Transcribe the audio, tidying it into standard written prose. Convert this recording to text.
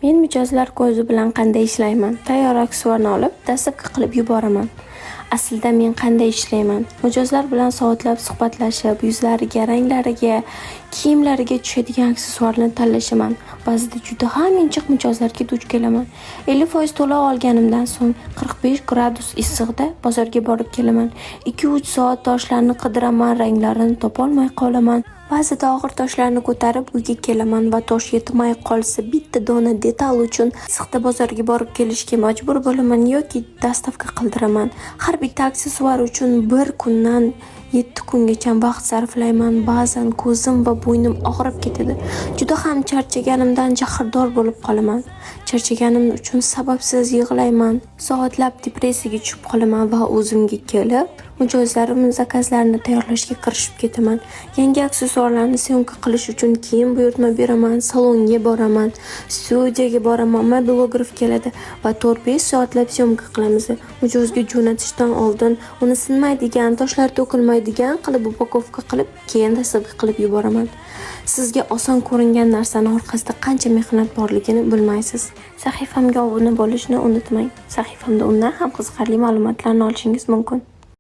Men mijozlar ko'zi bilan qanday ishlayman? Tayyor aksessuarni olib, доставка qilib yuboraman. Aslida men qanday ishlayman? Mijozlar bilan soatlab suhbatlashib, yuzlariga, ranglariga, kiyimlariga tushadigan aksessuarni tanlashaman. Ba'zida juda ham injiq mijozlarga duch kelaman. 50% to'lov olganimdan so'ng 45 gradus issiqda bozorga borib kelaman. 2-3 soat toshlarni qidiraman, ranglarini topolmay qolaman. Ba'zida og'ir toshlarni ko'tarib uyga kelaman va tosh yetmay qolsa, bitta dona detal uchun issiqda bozorga borib kelishga majbur bo'laman yoki доставка qildiraman. Har bitta aksessuar uchun bir kundan 7 kungacha vaqt sarflayman. Ba'zan ko'zim va bo'ynim og'rib ketadi. Juda ham charchaganimdan jahrdor bo'lib qolaman. Charchaganim uchun sababsiz yig'layman. Soatlab depressiyaga tushib qolaman va o'zimga kelib, mijozlarim zakazlarini tayyorlashga kirishib ketaman. Yangi aksessuarlarni съёмка qilish uchun kiyim buyurtma beraman, salonga boraman, studiyaga boraman, mobilograf keladi va 4-5 soatlab съёмка qilamiz. Mijozga jo'natishdan oldin uni sinmaydigan, toshlar to'kilmaydigan qilib упаковка qilib, keyin доставка qilib yuboraman. Sizga oson ko'ringan narsani orqasida qancha mehnat borligini bilmaysiz. Sahifamga obuna bo'lishni unutmang. Sahifamda undan ham qiziqarli ma'lumotlarni olishingiz mumkin.